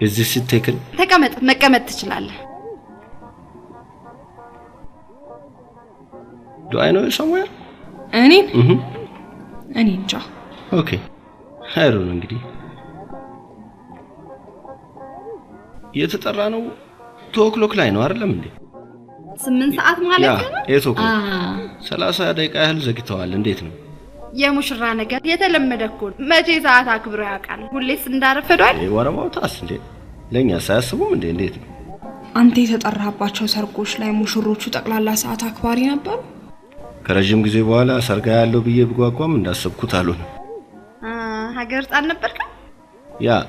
Is this seat taken? ተቀመጥ፣ መቀመጥ ትችላለህ። Do I know you somewhere? እኔን? እኔ እንጃ። Okay, I don't know። እንግዲህ የተጠራ ነው 2 o'clock ላይ ነው አይደለም እንዴ? 8 ሰዓት ማለት ነው። 8 o'clock። 30 ደቂቃ ያህል ዘግተዋል። እንዴት ነው? የሙሽራ ነገር የተለመደ እኮ ነው። መቼ ሰዓት አክብሮ ያውቃል? ሁሌስ እንዳረፈዱ አይደል? What about us እንዴ? ለእኛ ሳያስቡም እንዴ? እንዴት ነው? አንተ የተጠራህባቸው ሰርጎች ላይ ሙሽሮቹ ጠቅላላ ሰዓት አክባሪ ነበሩ? ከረዥም ጊዜ በኋላ ሰርግ አያለሁ ብዬ ብጓጓም እንዳሰብኩት አልሆነም። ሀገር ውስጥ አልነበርክም? Yeah,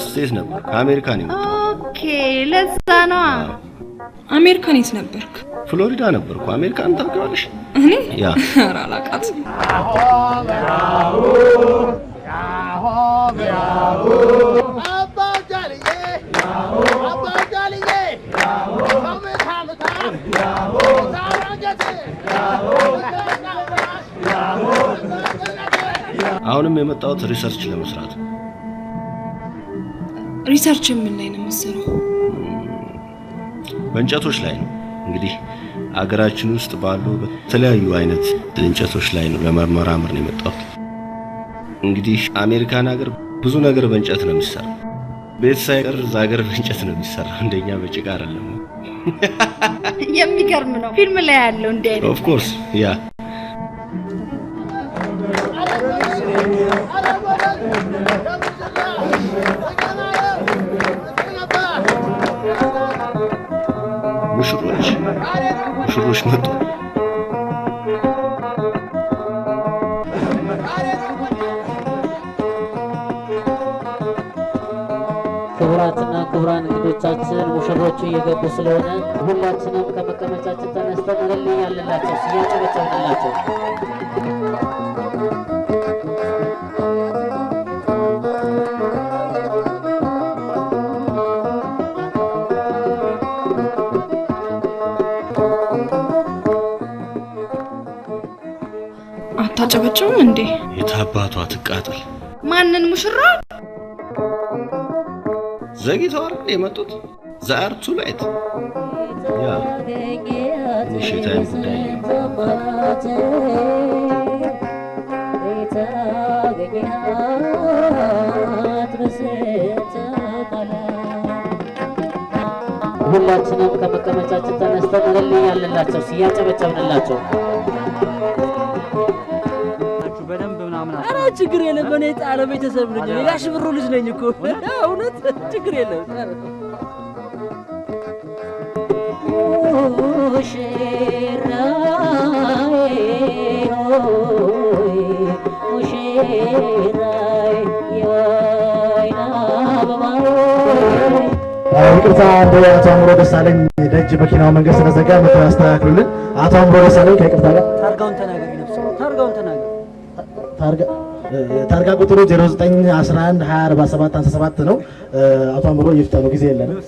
States ነበር። ከአሜሪካ ነው የመጣሁት። Okay፣ ለዛ ነዋ። አሜሪካን የት ነበርክ? ፍሎሪዳ ነበርኩ። አሜሪካን ታውቂዋለሽ? እኔ? Yeah. ኧረ አላውቃትም። አሁንም የመጣሁት research ለመስራት ነው። Research ምን ላይ ነው የምትሰራው? በእንጨቶች ላይ ነው። እንግዲህ አገራችን ውስጥ ባሉ በተለያዩ አይነት እንጨቶች ላይ ነው ለመመራመር ነው የመጣሁት። እንግዲህ አሜሪካን ሀገር ብዙ ነገር በእንጨት ነው የሚሰራው። ቤት ሳይቀር እዛ ሀገር በእንጨት ነው የሚሰራው፣ እንደኛ በጭቃ አይደለም። የሚገርም ነው። ፊልም ላይ ያለው እንዲህ አይነት Of course, yeah. ሙሽሮች ሙሽሮች መጡ። ክቡራትና ክቡራን እንግዶቻችን፣ ሙሽሮቹ እየገቡ ስለሆነ ሁላችንም ከመቀመጫችን ተነስተን እልል እያልንላቸው፣ እያጨበጨብንላቸው። አታጨበጭብም እንዴ? የታባቷ ትቃጠል። ማንን? ሙሽራ? ዘግይተው አይደል የመጡት? They are too late. Yeah, ትንሽ የ time ጉዳይ ነው። ሁላችንም ከመቀመጫችን ተነስተን እልል እያልንላቸው፣ እያጨበጨብንላቸው። ኧረ ችግር የለም። እኔ ጣለ ቤተሰብ ነኝ። የጋሽ ብሩ ልጅ ነኝ እኮ፣ እውነት ችግር የለም። ሙሽራዬ ሆይ ሙሽራዬ የወይን አበባዬ። ይቅርታ፣ አንድ አቶ አእምሮ ደሳለኝ ደጅ መኪናው መንገድ ስለዘጋ መጥተው ያስተካክሉልን። አቶ አእምሮ ደሳለኝ ከይቅርታ ጋር። ታርጋውን ተናገር፣ ይነፍስ ታርጋውን ተናገር። ታርጋ ቁጥሩ 09 11 20 47 57 ነው። አቶ አእምሮ ይፍጠኑ፣ ጊዜ የለንም።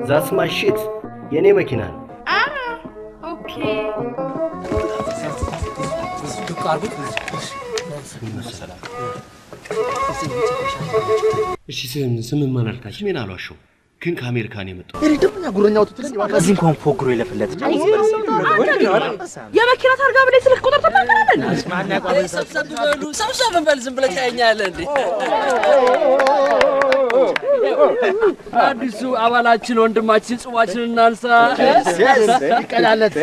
That's my shit። የእኔ መኪና ነው። ኧረ okay። ምን መሰለህ? እሺ፣ ስም ማን አልካቸው? ስሜን አልዋሸሁም፣ ግን ከአሜሪካ ነው የመጣሁት። እዚህ እንኳን ፎግሮ የለፍለት። የመኪና ታርጋ ብለህ ስልክ ቁጥር ትናገራለህ? ሰብሰብ በሉ፣ ሰብሰብ እንበል። ዝም ብለህ ታየኛለህ እንዴ? አዲሱ አባላችን ወንድማችን ጽዋችንን እናንሳ። ይቀዳለት።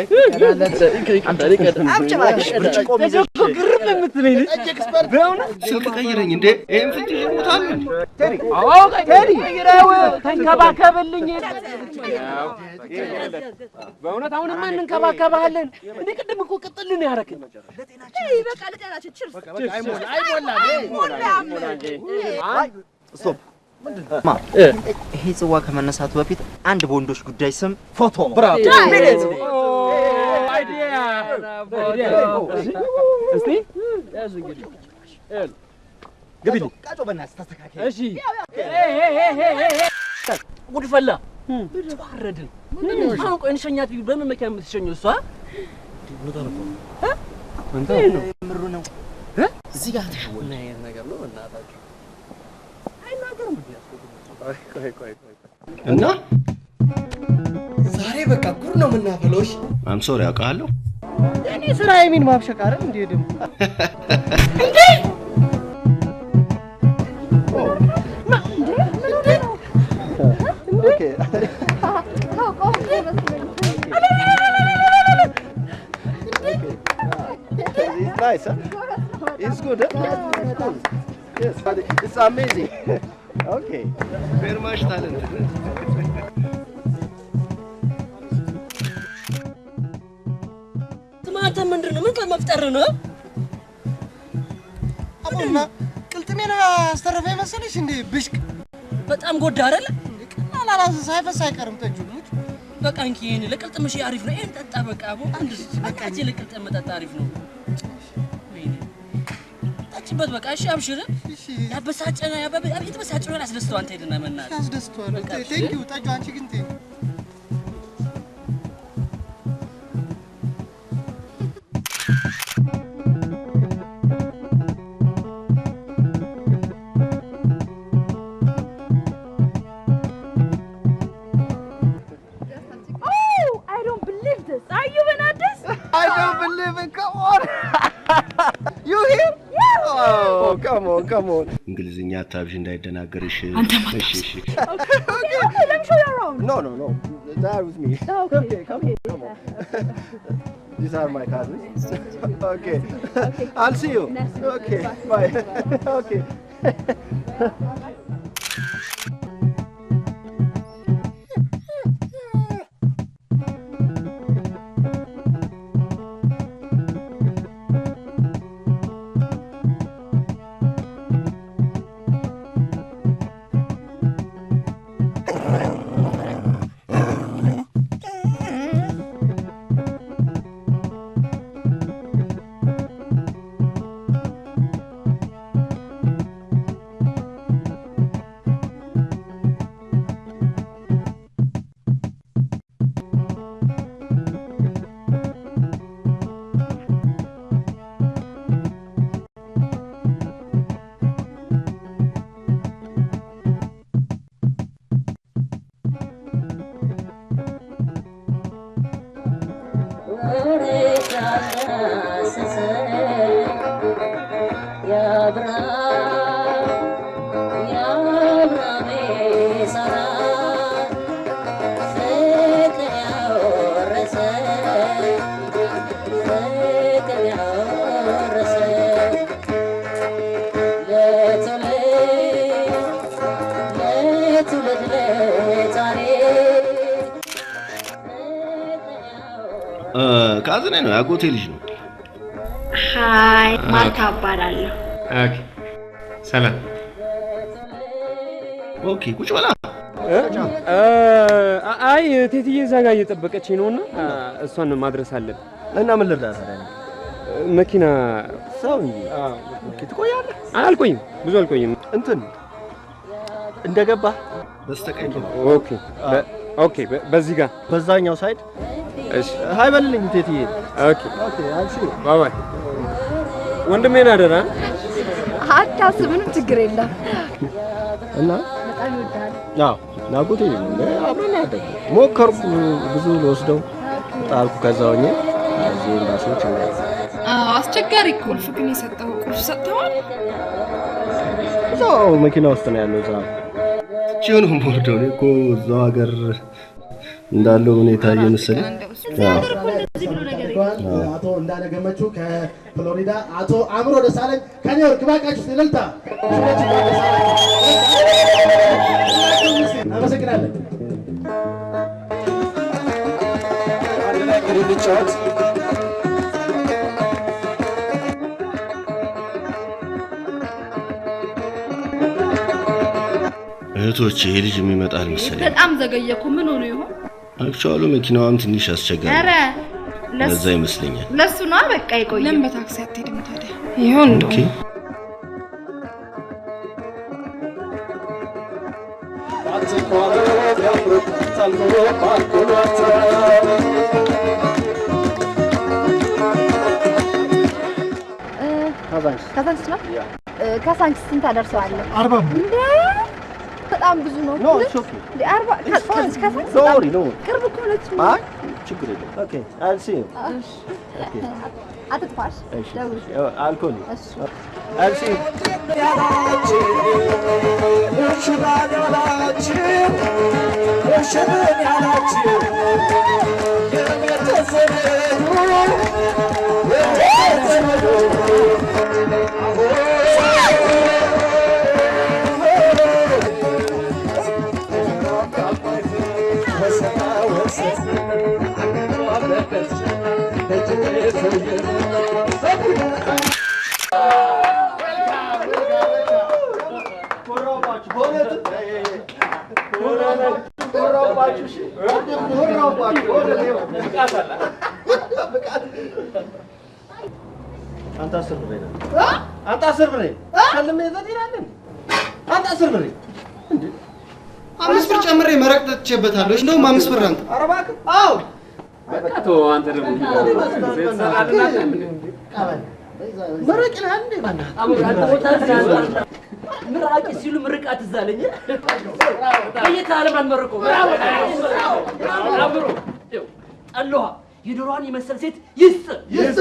ግርም የምትለኝ ልጅ በእውነት። ስልክ ቀይረኝ እንዴ! ይሄን ፍንጭ ይሞታል እንዴ? ቀይረው፣ ተንከባከብልኝ። በእውነት አሁንማ እንንከባከባለን። እንዴ፣ ቅድም እኮ ቅጥልን ያደረክን። በቃ ለጤናችን cheers። Stop። ይሄ ጽዋ ከመነሳቱ በፊት አንድ በወንዶች ጉዳይ ስም ፎቶ። Idea። እስቲ ያዙ እንግዲህ። ግቢልኝ። ቃጮ በእናትህ ተስተካከል። እሺ፣ ጉድ ፈላ፣ ተዋረድን። አሁን ቆይ እንሸኛት ቢሉ በምን መኪና የምትሸኘው እሷ? ምሩ ነው እዚህ ጋር ተሸወደ። ምን አይነት ነገር ነው በእናታችሁ? አይ እናንተ። ቆይ ቆይ ቆይ እና ዛሬ በቃ ጉድ ነው የምናፈለው። እሺ I'm sorry አውቃለሁ። እኔ ስራ የሚን ማብሸቅ አይደል እንዴ ደግሞ እንዴ okay It's nice, huh? It's good, huh? It's cool. Yes, it's amazing. Okay. Very much talented. አንተ ምንድነው ምን መፍጠር ነው? አቡና ቅልጥሜን አስተረፈ መሰለሽ እንዴ ብሽቅ በጣም ጎዳ አይደል? ቀላል አላስ ሳይፈስ አይቀርም ጠጁ ሙጭ በቃ እንኪ ይሄን ለቅልጥምሽ አሪፍ ነው። ይሄን ጠጣ በቃ አቦ አንድ በቃ እጂ ለቅልጥም መጠጣ አሪፍ ነው። ወይኔ ጠጪበት በቃ እሺ አብሽር። እሺ ያበሳጨና የተበሳጨውን አስደስተው አንተ ሄድና መናት ያስደስተዋል። Thank you ጠጁ አንቺ ግን thank I don't believe it. Come on. You here? Yeah. Oh, come on, come on. እንግሊዝኛ አታብዥ እንዳይደናገርሽ። እሺ እሺ። Okay, let me show you around. No, no, no. They are with me. Okay, okay, come on, come on. These are my cousins. Okay. I'll see you. Okay, bye. Okay. ካዝኔ ነው ያጎቴ ልጅ ነው። Hi ማርታ እባላለሁ። Okay ሰላም። Okay ቁጭ በላ። አይ ቴትዬ እዛ ጋር እየጠበቀችኝ ነውና እሷን ማድረስ አለብን። እና ምን ልርዳህ ታዲያ? መኪና ሰው እንጂ። Okay ትቆያለህ? አልቆይም፣ ብዙ አልቆይም። እንትን እንደገባ በስተቀኝ። Okay okay፣ በዚህ ጋር በዛኛው side። እሺ Hi በልልኝ ቴትዬ። Okay okay አንቺ Bye bye። ወንድሜን አደራ። አታስብ፣ ምንም ችግር የለም። እና በጣም ይወዳል። አዎ ናጎቴ ነው፣ አብረን ያደግነው። ሞከርኩ ብዙ ልወስደው ጣልኩ። ከዛ ሆኜ እዚህ ኤምባሲዎች አዎ አስቸጋሪ እኮ። ቁልፍ ግን የሰጠው ቁልፍ ሰጥተዋል። እዛው መኪና ውስጥ ነው ያለው። እዛ ቺውን የምወርደው እኔ እኮ እዛው ሀገር እንዳለው ሁኔታ እየመሰለኝ። አቶ እንዳለ ገመቹ ከፍሎሪዳ፣ አቶ አእምሮ ደሳለኝ ከኒውዮርክ። እባካችሁ እልልታ። አመሰግናለን። አንድ ላይ እንግዲህ እንጫወት። እህቶች ይሄ ልጅ የሚመጣ አልመሰለኝም። በጣም ዘገየ እኮ ምን ሆኖ ይሆን? Actually መኪናዋም ትንሽ አስቸጋሪ ኧረ ለዛ ይመስለኛል። ለሱ ነው በቃ የቆየው። ለምን በታክሲ አትሄድም ታዲያ? ይሁን እንደው Okay ካዛንቺስ ነው። ካዛንቺስ ስንት አደርሰዋለሁ? 40 እንዴ በጣም ብዙ ነው። No, it's okay. እንዴ 40 ከዚህ ከፋ Don't worry, don't worry. ቅርብ እኮ ነች። አይ ችግር የለም። Okay, I'll see you. እሺ Okay. አትጥፋሽ። እሺ። ደውል። I'll call you. እሺ። I'll see you. አንተ 10 ብር ነው። አንተ 10 ብር ከልሜ ይዘህ ትሄዳለህ። አንተ 10 ብር እንዴ? 5 ብር ጨምሬ መረቅ ጠጥቼበታለሁ። እሺ እንደውም 5 ብር አንተ። ኧረ እባክህ። አዎ በቃ ተወው አንተ ደግሞ መረቅ ይልሃል እንዴ? በእናትህ ምራቂ ሲሉ ምርቃት እዛ አለኝ። በየት ዓለም አልመርቁ አምሮ ጠላዋ የዶሮዋን የመሰል ሴት ይስጥ ይስጥ።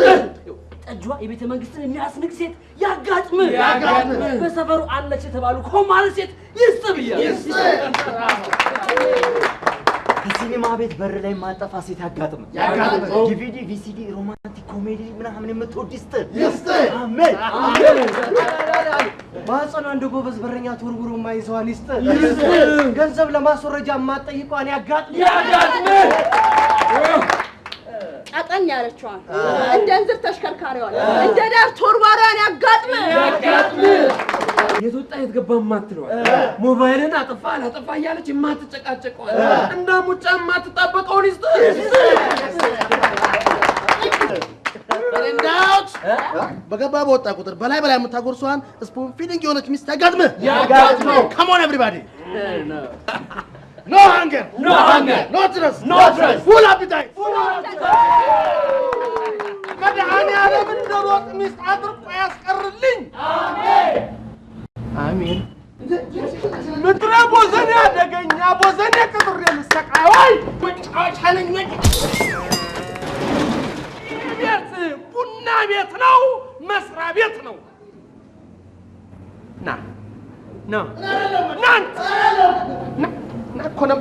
ጠጇ የቤተ መንግስትን የሚያስንቅ ሴት ያጋጥም ያጋጥም። በሰፈሩ አለች የተባሉ ኮማል ሴት ይስጥ ብያለሁ። ይስጥ። ከሲኒማ ቤት በር ላይ ማጠፋ ሴት ያጋጥም። ያጋጥም። DVD፣ VCD፣ romantic comedy ምናምን የምትወድ ይስጥ። ይስጥ። አሜን። አሜን። ማህፀኗ እንደ ጎበዝ በረኛ ተወርውሮ የማይዘዋን ይስጥ። ይስጥ። ገንዘብ ለማስወረጃ የማትጠይቋን ያጋጥም። ያጋጥም። ቀጠን ያለችዋን እንደ እንዝር ተሽከርካሪዋን እንደ ዳር ተወርዋሪዋን ያጋጥም። ያጋጥም። የት ወጣ የት ገባ የማትለዋል፣ ሞባይልን አጠፋ አላጠፋ እያለች የማትጨቃጨቀዋል፣ እንደ ሙጫ የማትጣበቀውን ይስጥ። እንዳውት በገባ በወጣ ቁጥር በላይ በላይ የምታጎርሰዋን spoon feeding የሆነች ሚስት ያጋጥምህ። ያጋጥምህ። Come on everybody. No hunger. No hunger. No thirst. No thirst. Full appetite. መድኃኒዓለም እንደ ሎጥ ሚስት አድርቆ ያስቀርልኝ። አሜን። ምድረ ቦዘኔ አደገኛ ቦዘኔ ቅጥሬ ልሰቃይ መጫወቻ ነኝ። ቤት ቡና ቤት ነው፣ መስሪያ ቤት ነው። ና ና ናንት ና ና እኮ ነው።